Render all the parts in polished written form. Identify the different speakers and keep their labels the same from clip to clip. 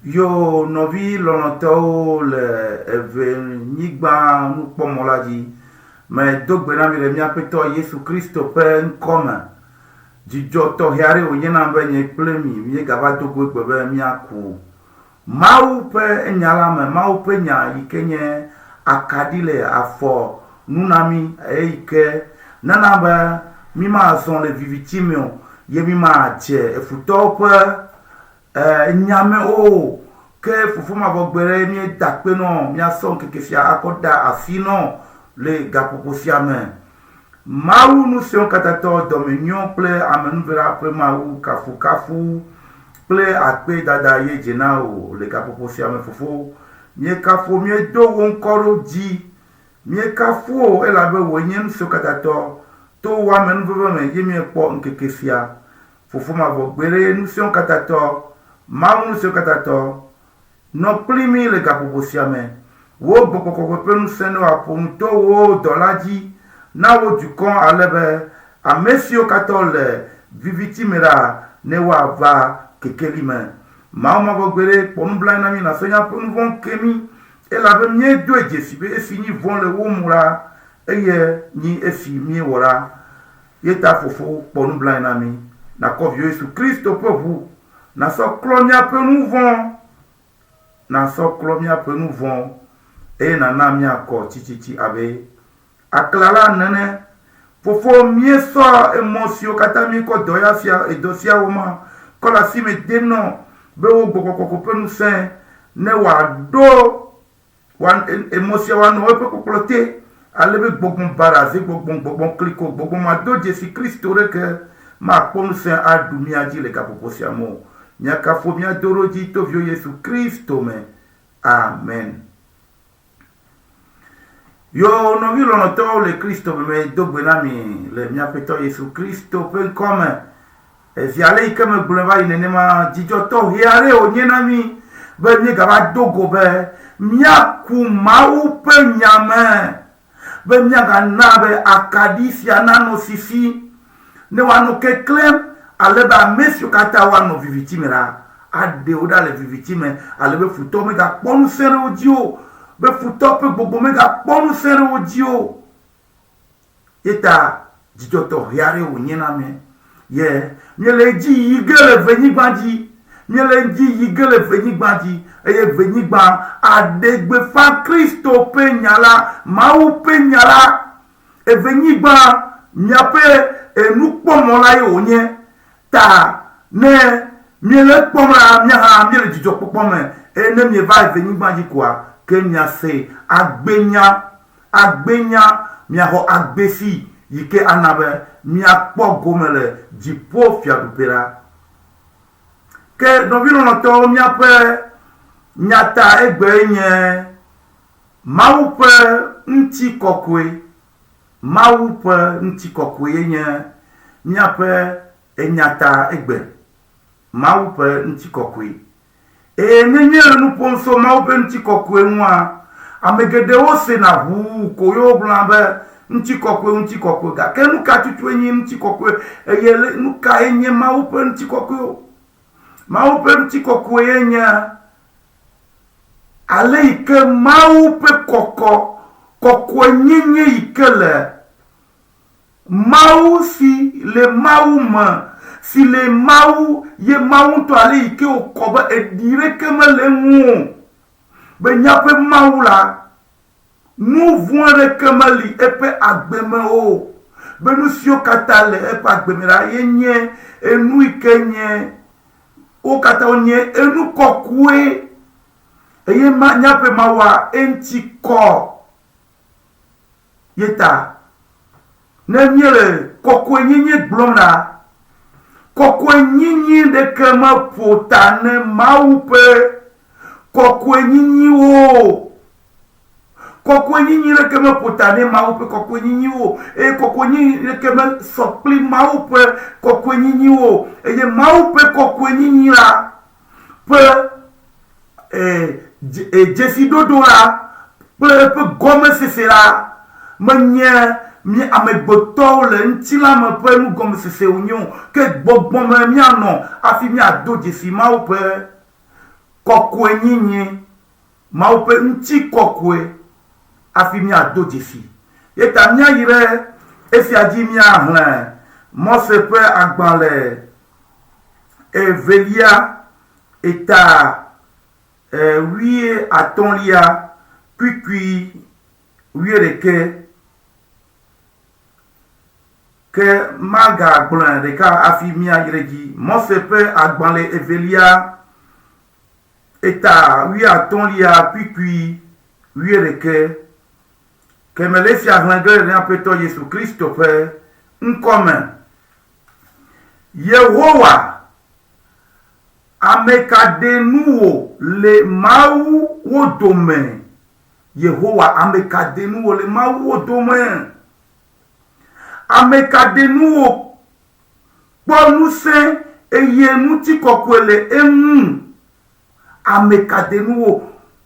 Speaker 1: Yo nɔvi lɔlɔ̃tɔwo le eve nyigba nukpɔmɔ la dzi, medo gbe na mi le mía Aƒetɔ Yesu Kristo ƒe ŋkɔ me. Dzidzɔ tɔxɛ aɖee wònye nam be nye kple mi míegava do go egbe be míaku Mawu ƒe Nya la me, Mawu ƒe Nya yi ke nye akaɖi le afɔ nu na mí eyi ke nana be mímazɔ le viviti me o ye mímadze efutɔwo ƒe e nya me o. Ke Fofo Mavɔ gbe ɖe míeda akpe nɔ míasɔ ŋkeke sia akɔ da asi nɔ le gaƒoƒo sia me. Mawu Ŋusẽwokatãtɔ, dɔmenyɔ kple amenuvela ƒe Mawu, kafukafu kple akpedada ye dze na wò le gaƒoƒo sia me, Fofo. Míekafu wò, míedo wò ŋkɔ ɖo dzi. Míekafu wò elabe wòe nye Ŋusẽwokatãtɔ. To wò amenuveve me ye míekpɔ ŋkeke sia. Fofo mavɔ, gbeɖe Ŋusẽwokatãtɔ, Mawu Ŋusẽwokatãtɔ, Nɔ kpli mí le gaƒoƒo sia me. Wò Gbɔgbɔ Kɔkɔe ƒe ŋusẽ ne wòaƒo nu to wò dɔla dzi na wò dukɔ ale be ame siwo katã le viviti me la ne woava kekeli me. Mawu mavɔ gbeɖe, kpɔ nublanui na mí nàsɔ míaƒe nu vɔ̃wo ke mí, elabe míedoe dzesi be esi nyi vɔ̃ le wò mo la, eye nyi esi míewɔ la. Ye ta Fofo, kpɔ nublanui na mí, nàkɔ Viwò Yesu Kristo ƒe ʋu Nàsɔ klɔ míaƒe nu vɔ̃, Nàsɔ klɔ míaƒe nu vɔ̃, eye nàna míakɔ tsitsitsi abe aklala nene. Fofo, míesɔ emɔ siwo katã míekɔ dɔ ya sia, edɔ sia wɔma kɔ le asi me dem nɔ be wò Gbɔgbɔ Kɔkɔe ƒe ŋusẽ ne wòaɖo Wa, emɔ sia woanɔ eƒe kpɔkplɔ te, ale be gbɔgbɔ baɖa, zegbɔgbɔ, gbɔgbɔ kliko, gbɔgbɔ madodzesi Kristo ɖeke makpɔ ŋusẽ aɖu mía dzi le gaƒoƒo sia me o. Míakafu mía doɖodzi to Viwò Yesu Kristo me. Amen. Yo nɔvi lɔlɔ̃tɔwo le Kristo me, medo gbe na mi le mía Aƒetɔ Yesu Kristo ƒe ŋkɔ me. Zi ale yi ke megblɔe va yi nenema, dzidzɔ tɔxɛ aɖee wònye na mí be míegava do go be míaku Mawu ƒe Nya me, be míagana be akaɖi sia nanɔ sisi, ne wòanɔ keklẽm ale be ame siwo katã woanɔ viviti me la, aɖe wo ɖa le viviti me, ale be futɔ megakpɔ ŋusẽ ɖe wo dzi o, be futɔ ƒe gbɔgbɔ megakpɔ ŋusẽ ɖe wo dzi o. Ye ta dzidzɔ tɔxɛ aɖee wònye na mí. Ye míele edzi yi ge le venyigba dzi. Míele edzi yi ge le venyigba dzi eye venyigba aɖe gbeƒã Kristo ƒe nya la, Mawu ƒe nya la. Evenyigba miaƒe enukpɔmɔ la ye wònye. Ta ne míele ekpɔm la, mía hã míele dzidzɔkpɔkpɔ me. Eye ne mieva evenyigba dzi koa, ke miase agbenya Agbenya, miaxɔ agbe si yi ke ana be miakpɔ gome le dziƒo fiaɖuƒe la. Ke nɔvi lɔlɔ̃tɔwo, míaƒe nyata egbee nye Mawu ƒe ŋutikɔkɔe. Mawu ƒe ŋutikɔkɔe ye nye míaƒe enyata egbe. Mawu ƒe ŋutikɔkɔe. Eye ne míele nu ƒom so Mawu ƒe ŋutikɔkɔe ŋua, ame geɖewo sena ʋuu ko ye wogblɔna be, Ŋutikɔkɔe, ŋutikɔkɔe. Gake nu ka tutue nye ŋutikɔkɔe eye nu kae nye Mawu ƒe ŋutikɔkɔe o? Mawu ƒe ŋutikɔkɔe ye nye ale yi ke Mawu ƒe kɔkɔ, kɔkɔenyenye yi ke le Mawu si le Mawu me, si le Mawu ye Mawu ŋutɔ ale yi ke wòkɔ be eɖi ɖeke mele eŋu o, be míaƒe Mawu la, nu vɔ̃ aɖeke meli eƒe agbe me o, be nu siwo katã le eƒe agbe me la ye nye enu yi ke nye wo katã wonye enu kɔkɔe eye ma míaƒe Mawua eŋuti kɔ. Ye ta ne míele kɔkɔenyenye gblɔm la, kɔkɔenyinyi ɖeke meƒo ta ne Mawu ƒe kɔkɔenyinyi o. Kɔkɔenyinyi ɖeke meƒo ta ne Mawu ƒe kɔkɔenyinyi o, eye kɔkɔenyinyi ɖeke mesɔ kpli Mawu ƒe kɔkɔenyinyi o, eye Mawu ƒe kɔkɔenyinyi la ƒe dzesiɖoɖo la kple eƒe gɔmesese la menye mí amegbetɔwo le ŋutilã me ƒe nugɔmesese wònye o, ke gbɔgbɔ me míanɔ hafi míado dzesi Mawu ƒe kɔkɔenyenye, Mawu ƒe ŋutikɔkɔe hafi míado dzesi. Ye ta míayi ɖe esia dzi míaxlẽ Mose ƒe agbalẽ evelia eta wuiatɔ̃lia kpuikpui wuiɖekɛ. Ke magagblɔe ɖeka hafi míayi ɖe edzi. Mose ƒe agbalẽ evelia eta wuiatɔ̃lia kpuikpui wuiɖekɛ. Ke mele esia xlẽ ge le mía Aƒetɔ Yesu Kristo ƒe ŋkɔ me. Yehowa, ame ka ɖe nuwò le mawuwo dome? Yehowa, ame ka ɖe nuwò le mawuwo dome? Ame ka ɖe nuwò kpɔ ŋusẽ eye ŋutikɔkɔe le eŋu? Ame ka ɖe nuwò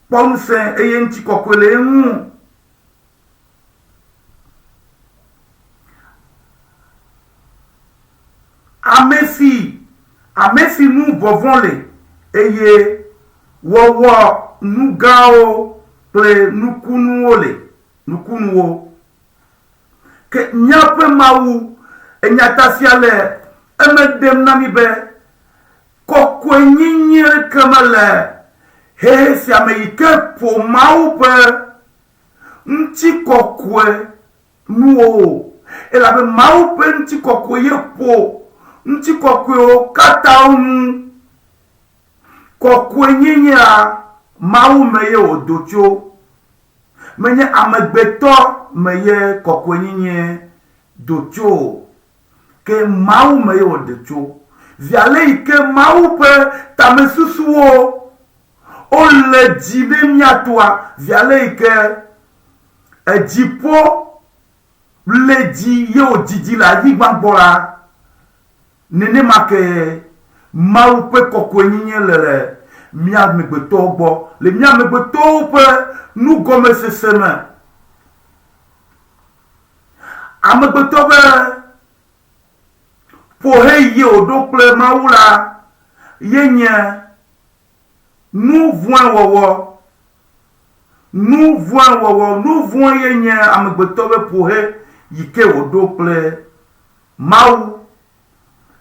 Speaker 1: kpɔ ŋusẽ eye ŋutikɔkɔe le eŋu? Ame si, ame si nu vɔvɔ̃ le eye wɔwɔ nu gãwo kple nukunuwo le, nukunuwo. Ke míaƒe Mawu, enyata sia le eme ɖem na mí be kɔkɔenyenye ɖeke mele xexe sia me yi ke ƒo Mawu ƒe ŋutikɔkɔe nu o. Elabe Mawu ƒe ŋutikɔkɔe ye ƒo ŋutikɔkɔewo katã nu. Kɔkɔenyenyea, Mawu me ye wòdo tso. Menye amegbetɔ me ye kɔkɔenyenye do tso o, ke Mawu me ye wòdo tso. Zi ale yi ke Mawu ƒe tamesusuwo wole dzi ne míatoa, zi ale yi ke edziƒo le dzi ye wòdzidzi le anyigba gbɔ la, Nenema ke Mawu ƒe kɔkɔenyenye le le mía amegbetɔwo gbɔ, le mía amegbetɔwo ƒe nugɔmesese me. Amegbetɔ ƒe ƒohe ye wòɖo kple Mawu la ye nye nu vɔ̃e wɔwɔ. Nu vɔ̃e wɔwɔ, nu vɔ̃e ye nye amegbetɔ ƒe ƒohe yi ke wòɖo kple Mawu,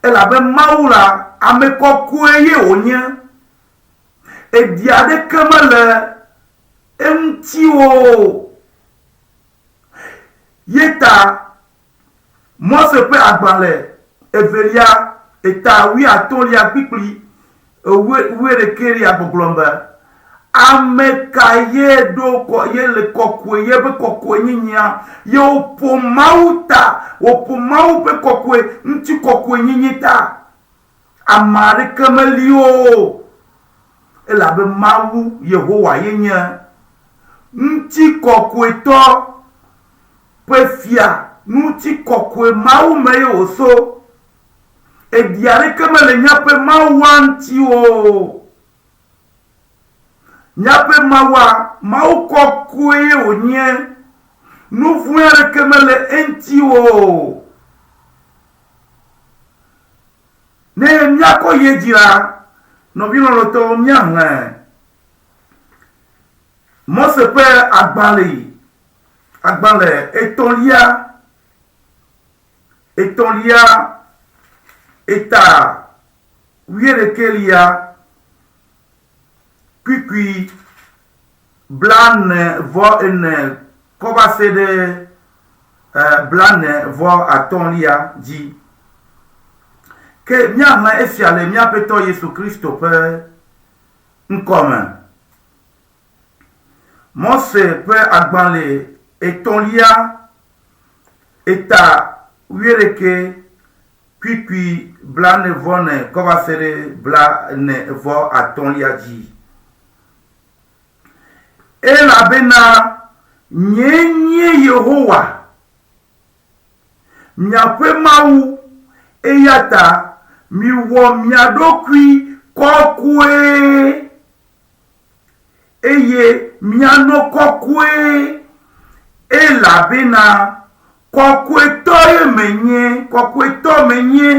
Speaker 1: elabe Mawu la, ame kɔkɔe ye wònye. Eɖi aɖeke mele eŋuti o. Ye ta Mose ƒe agbalẽ evelia eta wuiatɔ̃lia kpikpli wuiɖekɛlia gbɔgblɔm be, Ame ka ye ɖo kɔ ye le kɔkɔe yeƒe kɔkɔenyenyea ye wòƒo Mawu ta, wòƒo Mawu ƒe kɔkɔe ŋutikɔkɔenyenye ta? Ame aɖeke meli o, elabe Mawu Yehowa ye nye ŋutikɔkɔetɔ ƒe fia, ŋutikɔkɔe Mawu me ye wòso. Eɖi aɖeke mele míaƒe Mawua ŋuti o. Míaƒe Mawua, Mawu kɔkɔe ye wònye. Nu vɔ̃e aɖeke mele eŋuti o. Ne míakɔ yi edzi la, nɔvi lɔlɔ̃tɔwo, míaxlẽ Mose ƒe agbalẽ, agbalẽ etɔ̃lia, etɔ̃lia, eta wuiɖekɛlia, kpukpui blane vɔ ene kɔ va se ɖe blane vɔ atɔ̃lia dzi. Ke míaxlẽ esia le mía Aƒetɔ Yesu Kristo ƒe ŋkɔ me. Mose ƒe agbalẽ etɔ̃lia, eta wuiɖekɛ kpukpui blaene-vɔ-ene kɔ va se ɖe blaene-vɔ-atɔ̃lia dzi. Elabena nyee nye Yehowa, miaƒe Mawu, eya ta miwɔ mia ɖokui kɔkɔe, eye mianɔ kɔkɔe, elabena Kɔkɔetɔ ye menye, kɔkɔetɔ menye.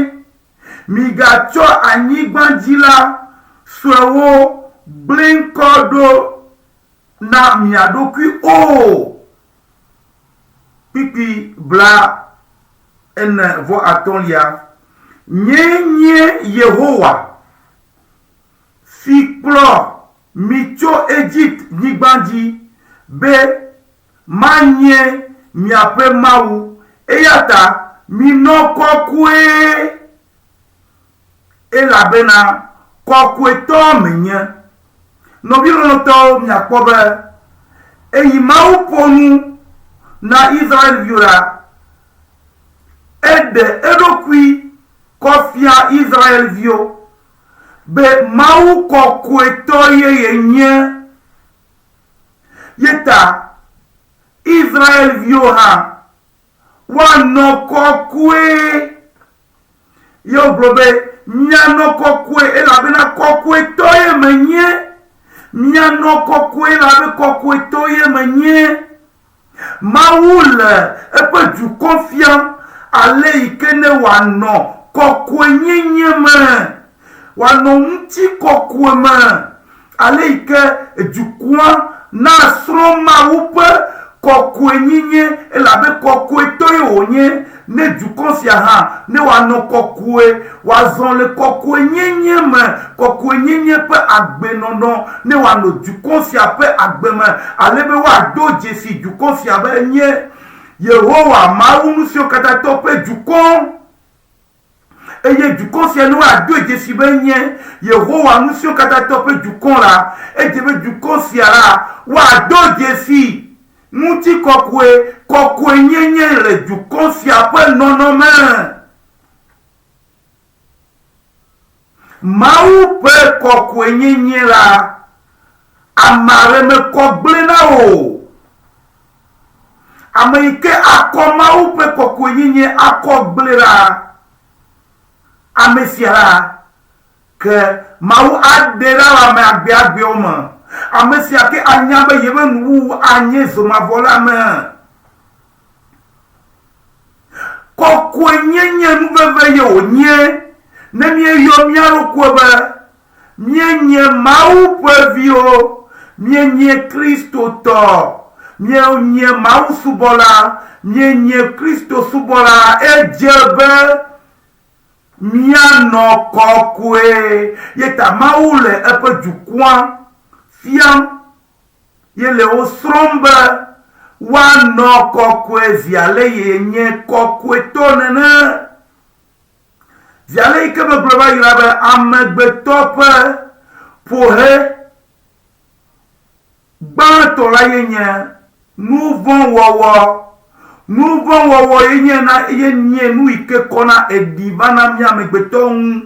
Speaker 1: Migatsɔ anyigbadzila suewo gblẽ ŋkɔ ɖo na mia ɖokui o. Kpukpui 43lia, Nyee nye Yehowa, si kplɔ mi tso Egipte-nyigba dzi be manye miaƒe Mawu, eya ta minɔ kɔkɔe, elabena kɔkɔetɔ menye. Nɔvi lɔlɔ̃tɔwo, miakpɔ be eyi Mawu ƒo nu na Israel-viwo la, eɖe eɖokui kɔ fia Israel-viwo be Mawu kɔkɔetɔ ye yenye. Ye ta Israel-viwo hã woanɔ kɔkɔe. Ye wògblɔ be, Mianɔ kɔkɔe, elabena kɔkɔetɔ ye menye. Mianɔ kɔkɔe, elabe kɔkɔetɔ ye menye. Mawu le eƒe dukɔ fiam ale yi ke ne wòanɔ kɔkɔenyenye me, wòanɔ ŋutikɔkɔe me, ale yi ke dukɔa nasrɔ̃ Mawu ƒe kɔkɔenyenye, elabe kɔkɔetɔ ye wònye ne dukɔ sia hã, ne wòanɔ kɔkɔe, wòazɔ le kɔkɔenyenye me, kɔkɔenyenye ƒe agbenɔnɔ, ne wòanɔ dukɔ sia ƒe agbe me, ale be woado dzesi dukɔ sia be enye Yehowa, Mawu Ŋusẽkatãtɔ ƒe dukɔ. Eye dukɔ sia ne woadoe dzesi be enye Yehowa Ŋusẽkatãtɔ ƒe dukɔ la, edze be dukɔ sia la, woado dzesi ŋutikɔkɔe, kɔkɔenyenye le dukɔ sia ƒe nɔnɔme. Mawu ƒe kɔkɔenyenye la, ame aɖe mekɔ gblẽna o. Ame yi ke akɔ Mawu ƒe kɔkɔenyenye akɔ gblẽ la, ame sia la, ke Mawu aɖe ɖa le ame agbeagbewo me. Ame sia ke anya be yeƒe nuwuwu anye zomavɔ la me. Kɔkɔenyenye nuveve ye wònye ne míeyɔ mía ɖokui be míenye Mawu ƒe viwo, míenye Kristotɔ, míenye Mawu subɔla, míenye Kristo subɔla. Edze be míanɔ kɔkɔe. Ye ta Mawu le eƒe dukɔa fiam ye le wo srɔ̃m be woanɔ kɔkɔe zi ale yi nye kɔkɔetɔ nene. Zi ale yi ke megblɔ va yi la be amegbetɔ ƒe ƒohe gbãtɔ la ye nye nuvɔ̃wɔwɔ. Nuvɔ̃wɔwɔ ye nye na ye nye nu yi ke kɔna eɖi vana mía amegbetɔ ŋu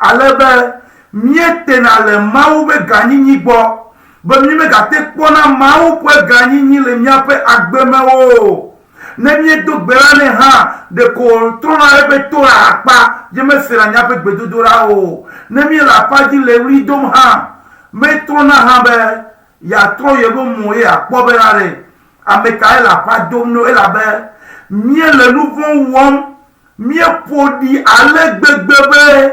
Speaker 1: ale be míetena le Mawu ƒe gãnyinyi gbɔ be mímegate kpɔna Mawu ƒe gãnyinyi le míaƒe agbe me o. Ne míedo gbe ɖa nɛ hã, ɖeko wòtrɔna eƒe to le akpa ye mesena míaƒe gbedodoɖa o. Ne míele aƒea dzi le ɣli dom hã, metrɔna hã be yeatrɔ yeƒe mo ye yeakpɔ bena ɖe ame kae le aƒea dom no, elabe míele nu vɔ̃ wɔm, míeƒo ɖi ale gbegbe be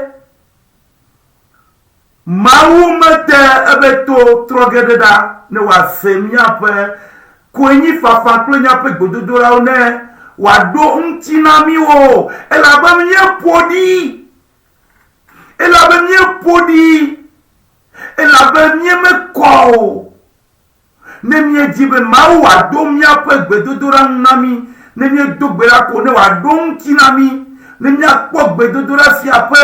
Speaker 1: Mawu mete eƒe to trɔ ge ɖe ɖa ne wòase míaƒe konyifafa kple míaƒe gbedodoɖawo ne wòaɖo ŋuti na mí o, elabe míeƒo ɖi, elabe míeƒo ɖi, elabe míemekɔ o. Ne míedi be Mawu wòaɖo míaƒe gbedodoɖa ŋu na mí, ne míedo gbe ɖa ko ne wòaɖo ŋuti na mí, ne míakpɔ gbedodoɖa sia ƒe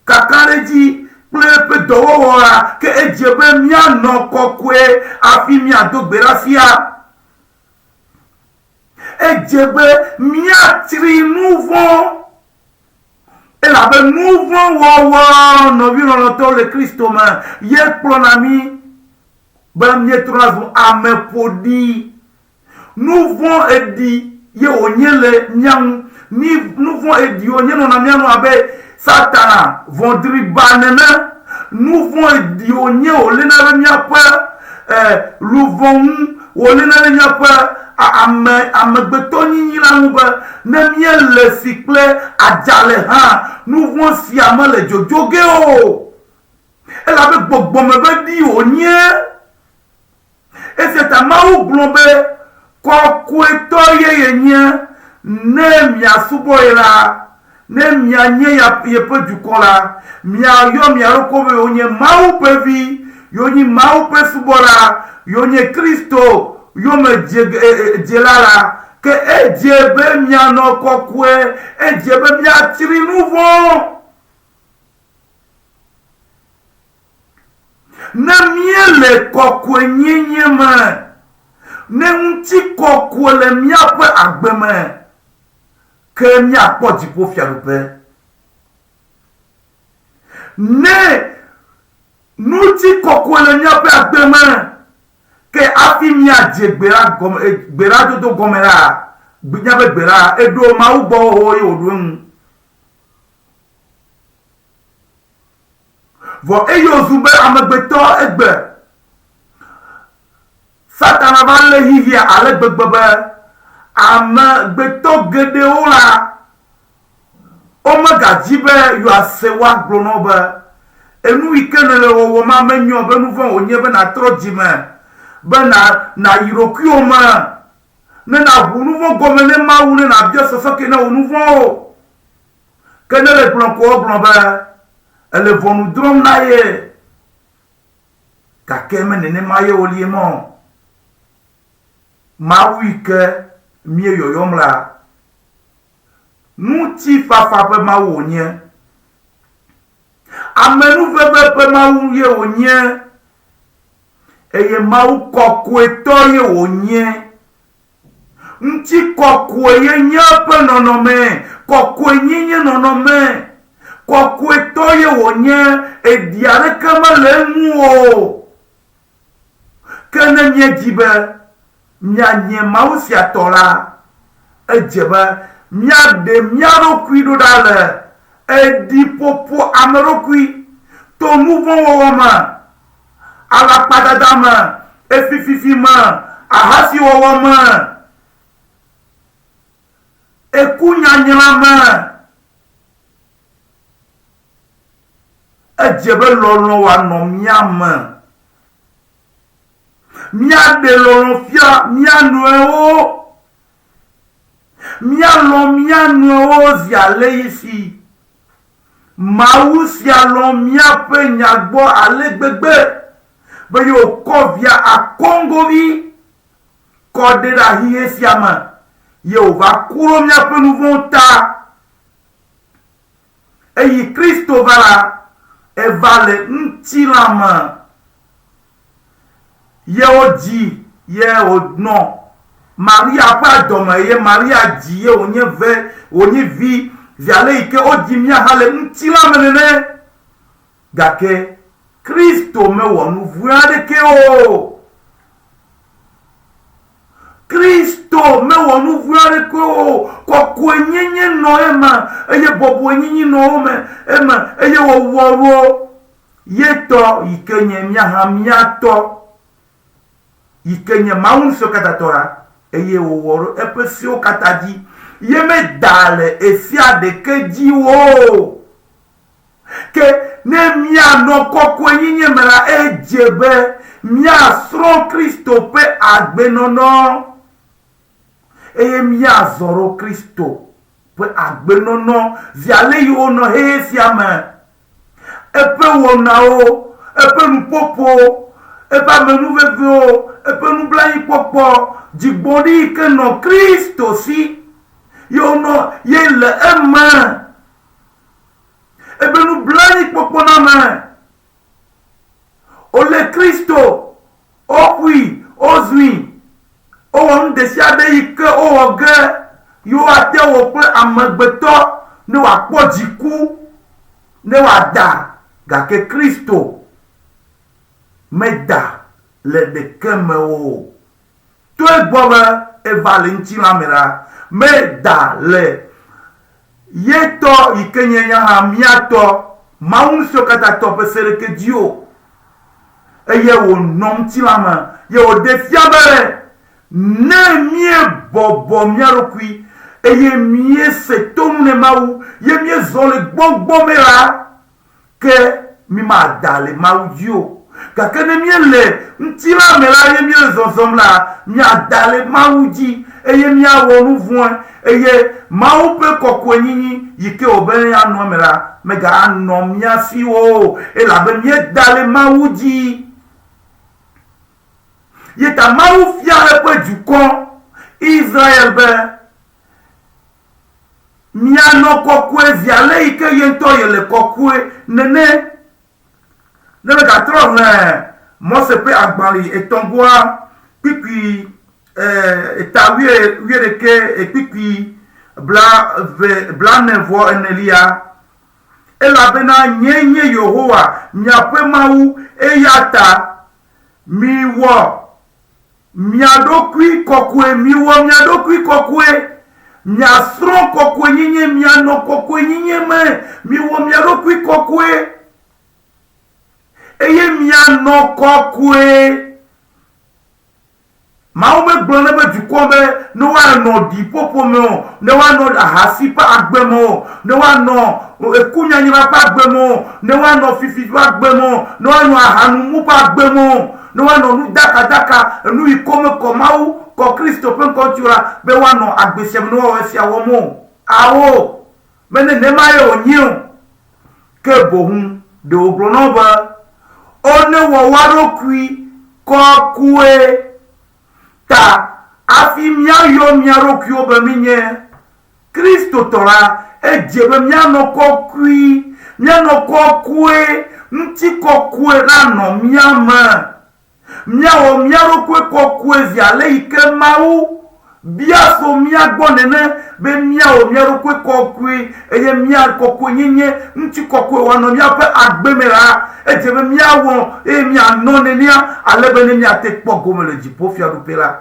Speaker 1: kakaɖedzi kple eƒe dɔwɔwɔ la, ke edze be míanɔ kɔkɔe hafi míado gbe ɖa sia. Edze be míatsri nu vɔ̃, elabe nu vɔ̃ wɔwɔ, nɔvi lɔlɔ̃tɔwo le Kristo me, ye kplɔna mí be míetrɔna zu ame ƒoɖi. Nu vɔ̃ eɖi ye wònye le mía ŋu. Mí nu vɔ̃ eɖi wònye nɔna mía ŋu abe Satana vɔ̃driba nene. Nu vɔ̃ eɖi wònye wòléna ɖe míaƒe e, luʋɔ ŋu, wòléna ɖe míaƒe ame amegbetɔnyinyi la ŋu be ne míele si kple adzalẽ hã, nu vɔ̃ sia mele dzodzo ge o. Elabe gbɔgbɔme be ɖi wònye. Esia ta Mawu gblɔ be, Kɔkɔetɔ ye yenye, ne miasubɔ ye la, ne mianye yeƒe dukɔ la, miayɔ mia ɖokuiwo be yewonye Mawu ƒe vi, yewonye Mawu ƒe subɔla, yewonye Kristo yomedzela la, ke edze be mianɔ kɔkɔe, edze be miatsri nu vɔ̃. Ne míele kɔkɔenyenye me, ne ŋutikɔkɔe le míaƒe agbe me, ke míakpɔ dziƒofiaɖuƒe. Ne ŋutikɔkɔe le míaƒe agbe me, ke hafi míadze gbe la gɔme, gbe la dodo gɔme la, míaƒe gbe la, eɖo Mawu gbɔ xoxo ye wòɖo eŋu. Vɔ eye wòzu be amegbetɔ egbe. Satana va lé xexea ale gbegbe be amegbetɔ geɖewo la, womegadzi be yewoase woagblɔ na wo be enu yi ke nèle wɔwɔm ma menyo o, be nu vɔ̃ wònye be nàtrɔ dzi me, be na nàyi ɖokuiwò me, ne nàʋu nu vɔ̃ gɔme ne Mawu ne nàbiɔ sɔsɔke na wò nu vɔ̃wo. Ke ne le gblɔ ko egblɔ be ele ʋɔnu drɔ̃m na ye. Gake me nenema ye wòlie mɔ. Mawu yi ke míeyɔyɔm la, ŋutifafa ƒe Mawu wònye. Amenuveve ƒe Mawu ye wònye. Eye Mawu kɔkɔetɔ ye wònye. Ŋutikɔkɔe ye nye eƒe nɔnɔme, kɔkɔenyenye nɔnɔme. Kɔkɔetɔ ye wònye, eɖi aɖeke mele eŋu o. Ke ne míedi be míanye Mawu sia tɔ la, edze be míaɖe mía ɖokui ɖo ɖa le eɖiƒoƒo ame ɖokui to nuvɔ̃wɔwɔ me. alakpadada me, efififi me, ahasiwɔwɔ me, ekunyanyra me. Edze be lɔlɔ̃ wòanɔ mía me. Míaɖe lɔlɔ̃ fia mía nɔewo. Míalɔ̃ mía nɔewo zi alesi Mawu sia lɔ̃ míaƒe nya gbɔ ale gbegbe be ye wòkɔ Via akɔŋgovi kɔ ɖe ɖe xexe sia me ye wòva ku ɖo míaƒe nu vɔ̃wo ta. Eyi Kristo va la, eva le ŋutilã me. Ye wodzi ye wònɔ Maria ƒe adɔme eye Maria dzi ye wònye ve, wònyi vi, zi ale yi ke wodzi mía hã le ŋutilã me nene. Gake Kristo mewɔ nu vɔ̃e aɖeke o. Kristo mewɔ nu vɔ̃e aɖeke o. Kɔkɔenyenye nɔ eme eye bɔbɔenyenye nɔ wo me eme eye wòwɔ wo Ye tɔ yi ke nye mía hã mía tɔ, yi ke nye Mawu Ŋusẽkatãtɔ la, eye wòwɔ ɖo eƒe sewo katã dzi, ye meda le esia ɖeke dzi o. Ke ne míanɔ kɔkɔenyenye me la, edze be míasrɔ̃ Kristo ƒe agbenɔnɔ eye míazɔ ɖo Kristo ƒe agbenɔnɔ zi ale yi wònɔ xexe sia me. Eƒe wɔnawo, eƒe nuƒoƒo, eƒe amenuvevewo, eƒe nublanuikpɔkpɔ, dzigbɔɖi yi ke nɔ Kristo si ye wonɔ ye le eme. Eƒe nublanuikpɔkpɔ na ame. Wolé Kristo, woƒoe, wozui, wowɔ nu ɖesiaɖe yi ke wowɔ ge yewoate wɔ kple amegbetɔ ne wòakpɔ dziku, ne wòada, gake Kristo meda le ɖeke me o. To egbɔ be eva le ŋutilã me la, meda le ye tɔ yi ke nye nye hã mía tɔ, Mawu Ŋusẽkatãtɔ ƒe se ɖeke dzi o. Eye wònɔ ŋutilã me, ye wòɖe fia be ne míebɔbɔ mía ɖokui eye míese tonu ne Mawu ye míezɔ le gbɔgbɔ me la, ke Mímada le Mawu dzi o. Gake ne míele ŋutilã me la eye míele zɔzɔm la, míada le Mawu dzi eye míawɔ nu vɔ̃e eye Mawu ƒe kɔkɔenyinyi yi ke wòbe míanɔ eme la meganɔ mía si o elabe míeda le Mawu dzi. Ye ta Mawu fia eƒe dukɔ Israel be, Mianɔ kɔkɔe zi ale yi ke ye ŋutɔ yele kɔkɔe nene. Ne megatrɔ xlẽ Mose ƒe agbalẽ etɔ̃goa kpukpui eta wuiɖekɛ kpukpui blaeve blaene vɔ enelia, Elabena nyee nye Yehowa, miaƒe Mawu, eya ta miwɔ Mia ɖokui kɔkɔe, miwɔ mia ɖokui kɔkɔe, miasrɔ̃ kɔkɔenyenye, mianɔ kɔkɔenyenye me, miwɔ mia ɖokui kɔkɔe, eye mianɔ kɔkɔe. Mawu megblɔ na eƒe dukɔ be ne woanɔ ɖiƒoƒo me o, ne woanɔ ahasi ƒe agbe me o, ne woanɔ ekunyanyra ƒe agbe me o, ne woanɔ fifi ƒe agbe me o, ne woanɔ ahanumu ƒe agbe me o. Ne woanɔ nu dakadaka, enu yi ko mekɔ Mawu kɔ Kristo ƒe ŋkɔ ŋuti o la, be woanɔ agbe sia me ne woawɔ esia wɔm o. Ao, me nenema ye wònye o. Ke boŋ ɖe wògblɔ na wo be, Wonewɔ woa ɖokui kɔkɔe ta hafi míayɔ mía ɖokuiwo be míenye Kristotɔ la, edze be míanɔ kɔkɔe, míanɔ kɔkɔe, ŋutikɔkɔe nanɔ mía me. Míawɔ mía ɖokui kɔkɔe zi ale yi ke Mawu bia so mía gbɔ nene be míawɔ mía ɖokui kɔkɔe eye mía kɔkɔenyenye, ŋutikɔkɔe wòanɔ míaƒe agbe me la, edze be míawɔ eye míanɔ nenea ale be ne míate kpɔ gome le dziƒofiaɖuƒe la.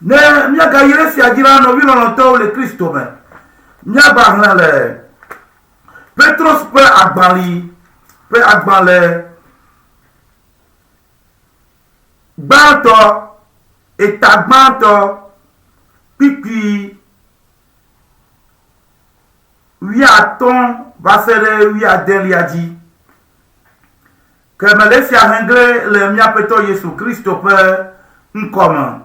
Speaker 1: Ne míagayi ɖe esia dzi la, nɔvi lɔlɔ̃tɔwo le Kristo me, míava xlẽ le Petros ƒe agbalẽ ƒe agbalẽ gbãtɔ, eta gbãtɔ, kpukpui wuiatɔ̃ va se ɖe wuiadelia dzi. Ke mele esia hlẽ ge le mía Aƒetɔ Yesu Kristo ƒe ŋkɔ me.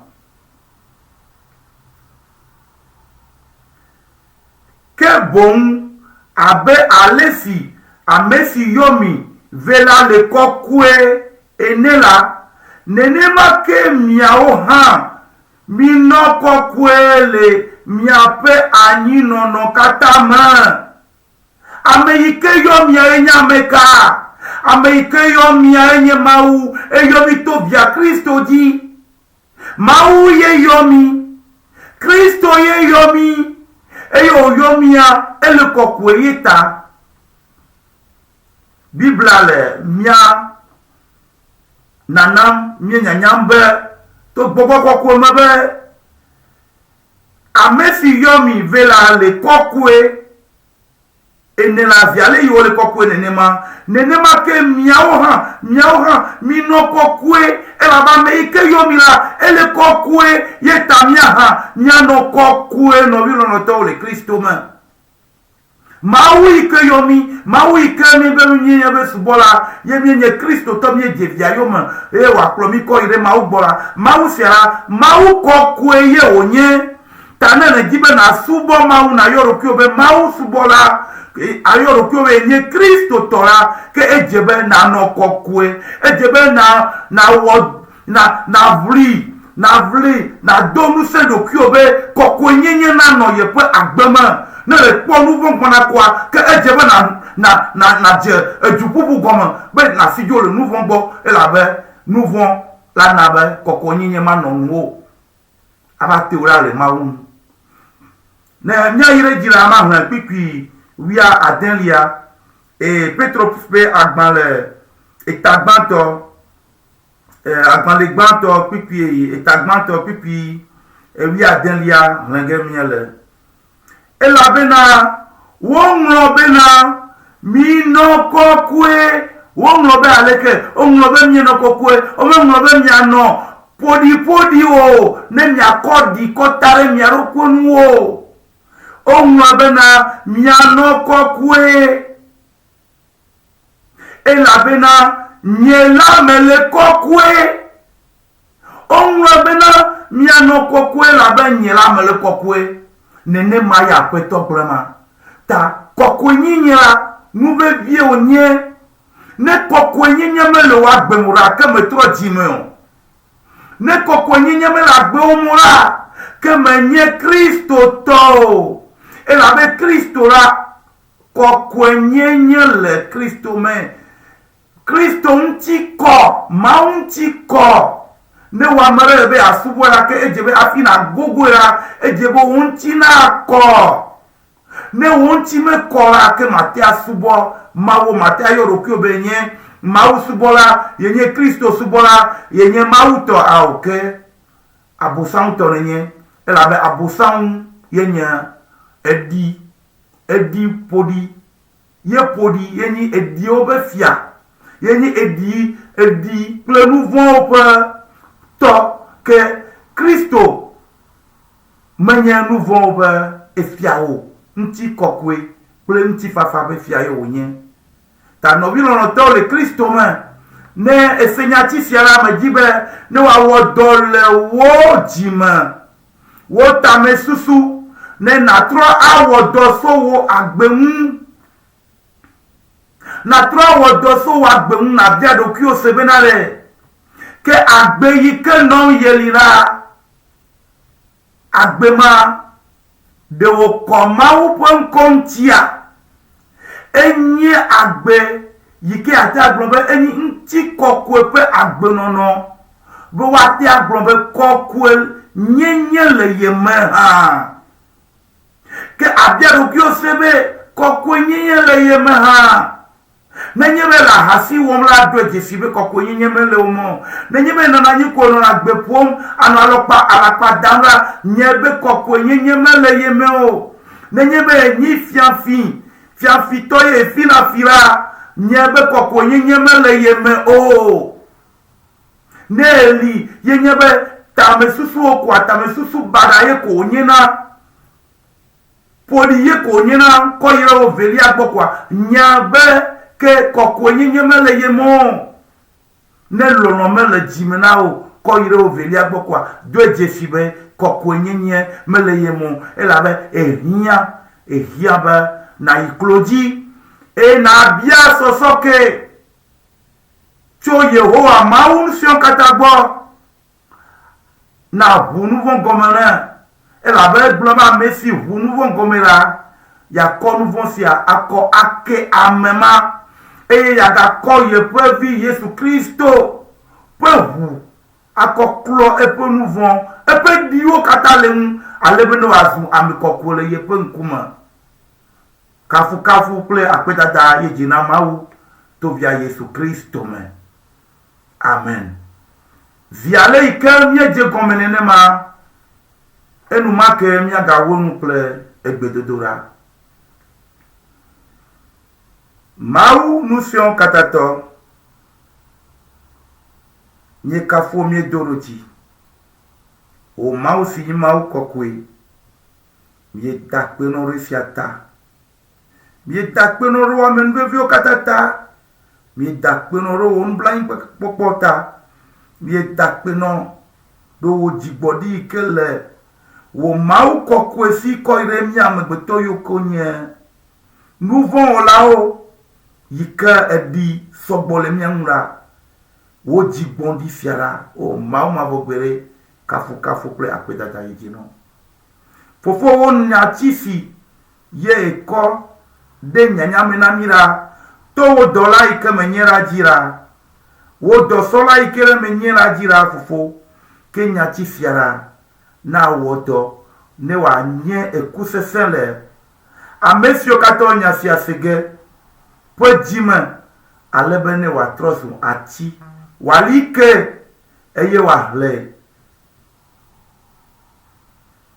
Speaker 1: Ke boŋ abe ale si ame si yɔ mi vɛ la le kɔkɔe ene la, nenema ke miawo hã minɔ kɔkɔe le miaƒe anyinɔnɔ katã me. Ame yi ke yɔ mia ye nye ame ka? Ame yi ke yɔ mia ye nye Mawu. Eyɔ mi to Via Kristo dzi. Mawu ye yɔ mi. Kristo ye yɔ mi. Eye wòyɔ mia, ele kɔkɔe ye ta. Biblia le mía nanam míenyanyam be to gbɔgbɔ kɔkɔe me be Ame si yɔ mi vɛ la le kɔkɔe ene la, zi ale yi wole kɔkɔe nenema, nenema ke miawo hã, miawo hã minɔ kɔkɔe, elabe ame yi ke yɔ mi la, ele kɔkɔe, ye ta mia hã mianɔ kɔkɔe, nɔvi lɔlɔ̃tɔwo le Kristo me. Mawu yi ke yɔ mí, Mawu yi ke míebe míenye eƒe subɔla, ye míenye Kristotɔ, míedze Via yome eye wòakplɔ mí kɔ yi ɖe Mawu gbɔ la, Mawu sia la, Mawu kɔkɔe ye wònye. Ta ne nèdi be nàsubɔ Mawu, nàyɔ ɖokuiwò be Mawu subɔla, ayɔ ɖokuiwò be yenye Kristotɔ la, ke edze be nànɔ kɔkɔe. Edze be na, nàwɔ Na, nàʋli, nàʋli, nàdo ŋusẽ ɖokuiwò be kɔkɔenyenye nanɔ yeƒe agbe me. Ne èkpɔ nu vɔ̃ gbɔna koa, ke edze be na, na, na, nàdze eduƒuƒu gɔme be nàsi dzo le nu vɔ̃ gbɔ elabe nu vɔ̃ la na be kɔkɔenyenye manɔ ŋuwò o. Ava te wò ɖa le Mawu ŋu. Ne míayi ɖe edzi la, maxlẽ kpukpui wuiadelia, eye Petro ƒe agbalẽ eta gbãtɔ Agbalẽ gbãtɔ kpukpui eta gbãtɔ kpukpui wuiadelia xlẽ ge míele. Elabena woŋlɔ bena, Minɔ kɔkɔe. Woŋlɔ be aleke? Woŋlɔ be mienɔ kɔkɔe. Womeŋlɔ be mianɔ ƒoɖiƒoɖi o, ne miakɔ ɖi kɔ ta ɖe mia ɖokui ŋu o. Woŋlɔ bena, Mianɔ kɔkɔe, elabena nye la mele kɔkɔe. Woŋlɔ bena, Mianɔ kɔkɔe elabe nye la mele kɔkɔe. Nenema ye Aƒetɔ gblɔ ema. Ta kɔkɔenyenye la, nu vevie wònye. Ne kɔkɔenyenye mele wò agbe me o ɖa, ke mètrɔ dzi me o. Ne kɔkɔenyenye mele agbewò me o la, ke mènye Kristotɔ o. Elabe Kristo la, kɔkɔenyenye le Kristo me. Kristo ŋuti kɔ, Mawu ŋuti kɔ. Ne wò ame ɖe le be yeasubɔe la, ke edze be hafi nàgogoe la, edze be wò ŋuti nakɔ. Ne wò ŋuti mekɔ la, ke màte asubɔ Mawu o, màte ayɔ ɖokuiwò be yenye Mawu subɔla, yenye Kristo subɔla, yenye Mawu tɔ ao, ke Abosam tɔ nènye, elabe Abosam ye nye eɖi, eɖi ƒoɖi. Ye ƒo ɖi, ye nyi eɖiwo ƒe fia, ye nyi eɖi, eɖi kple nu vɔ̃wo ƒe tɔ. Ke Kristo menye nu vɔ̃wo ƒe efia o, ŋutikɔkɔe kple ŋutifafa ƒe fia ye wònye. Ta nɔvi lɔlɔ̃tɔwo le Kristo me, ne èse nyati sia la, medi be ne wòawɔ dɔ le wò dzi me. Wò tamesusu ne nàtrɔ awɔ dɔ so wò agbe ŋu. Nàtrɔ awɔ dɔ so wò agbe ŋu nàbia ɖokuiwò se bena ɖe, ke agbe yi ke nɔm yeli la, agbe ma ɖe wòkɔ Mawu ƒe ŋkɔ ŋutia? Enye agbe yi ke ate agblɔ be enyi ŋutikɔkɔe ƒe agbenɔnɔ, be woate agblɔ be kɔkɔe nyenye le ye me hã. Ke abia ɖokuiwò se be kɔkɔe nyenye le ye me hã. Nenye be le ahasi wɔm la, ɖoe dzesi be kɔkɔenyenye mele wo me o. Nenye be nɔnɔ anyi ko nɔnɔ agbe ƒom, anɔ alɔkpa alakpa dam la, nyae be kɔkɔenyenye mele ye me o. Nenye be ènyi fiafi, fiafitɔ ye èfina fi la, nyae be kɔkɔenyenye mele ye me o. Ne èli ye nye be tamesusuwo koa, tamesusu baɖa ye ko wònyena. Ƒoɖi ye ko wònye na ŋkɔ yi ɖe wo velia gbɔ koa, nya be ke kɔkɔenyenye mele ye me o. Ne lɔlɔ̃ mele dzi me na wò kɔ yi ɖe wo velia gbɔ koa, doe dzesi be kɔkɔenyenye mele ye me o elabe ehiã, ehiã be nàyi klo dzi eye nàbia sɔsɔke tso Yehowa Mawu Ŋusẽwokatã gbɔ. Nàʋu nu vɔ̃ gɔme nɛ, elabe egblɔ be ame si ʋu nu vɔ̃ gɔme la, yeakɔ nu vɔ̃ sia akɔ ake ame ma, eye yeagakɔ yeƒe Vi Yesu Kristo ƒe ʋu akɔ klɔ eƒe nu vɔ̃, eƒe ɖiwo katã le eŋu, ale be ne wòazu ame kɔkɔe le yeƒe ŋkume. Kafukafu kple akpedada ye dze na Mawu to Via Yesu Kristo me. Amen. Zi ale yi ke míedze gɔme nenema, enumake míagawo nu kple egbedodoɖa. Mawu Ŋusẽwokatãtɔ, míekafu wò míedo ɖo dzi. Wò Mawu si nyi Mawu kɔkɔe, míeda akpe nɔ ɖo esia ta. Míeda akpe nɔ ɖo wò amenuveviwo katã ta. Míeda akpe nɔ ɖo wò nublanuikpɔkpɔ ta. Míeda akpe nɔ ɖo wò dzigbɔɖi yi ke le wò Mawu kɔkɔe si kɔ yi ɖe mía amegbetɔ yiwo ke nye nuvɔ̃wɔlawo yi ke eɖi sɔgbɔ le mía ŋu la, wò dzigbɔɖi sia la, o Mawu mavɔ gbeɖe, kafukafu kple akpedada yi dzi nɔ. Fofowo nyati si Ye ekɔ ɖe nyanya me na mí ɖa, to wò dɔla yi ke menye la dzi ɖa, wò dɔsɔla yi ke ɖe menye la dzi ɖa, Fofo, ke nyati sia ɖa, nawɔ dɔ ne wòanye eku sesẽ le ame siwo katã nya sia se ge ƒe dzi me, ale be ne wòatrɔ zu ati, wòali ke, eye wòahlẽ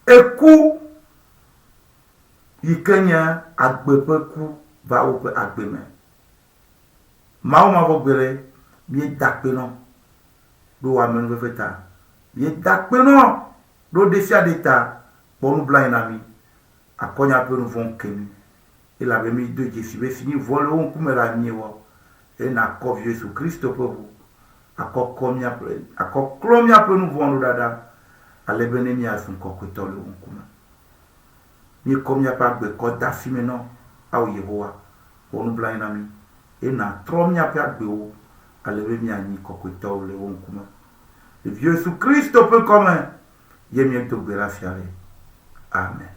Speaker 1: eku. Yi ke nye agbe ƒe ku va woƒe agbe me. Mawu mavɔ gbeɖe, míeda akpe nɔ ɖo wò amenuveve ta. Míeda akpe nɔ ɖo ɖesiaɖe ta. Kpɔ nublanui na mí. Akɔ míaƒe nu vɔ̃wo ke mí, elabe míedo dzesi be esi míevɔ̃ le wò ŋkume la, míewɔ, eye nàkɔ Viwò Yesu Kristo ƒe ʋu akɔ kɔ míaƒe, akɔ klɔ míaƒe nu vɔ̃wo ɖa ɖa, ale be ne míazu kɔkɔetɔ le wò ŋkume. Míekɔ míaƒe agbe kɔ de asi me na wò, Ao Yehowa, wɔ nublanui na mí, eye nàtrɔ míaƒe agbewo ale be míanyi kɔkɔetɔwo le wò ŋkume. Le Viwò Yesu Kristo ƒe ŋkɔ me ye míedo gbe ɖa sia le. Amen.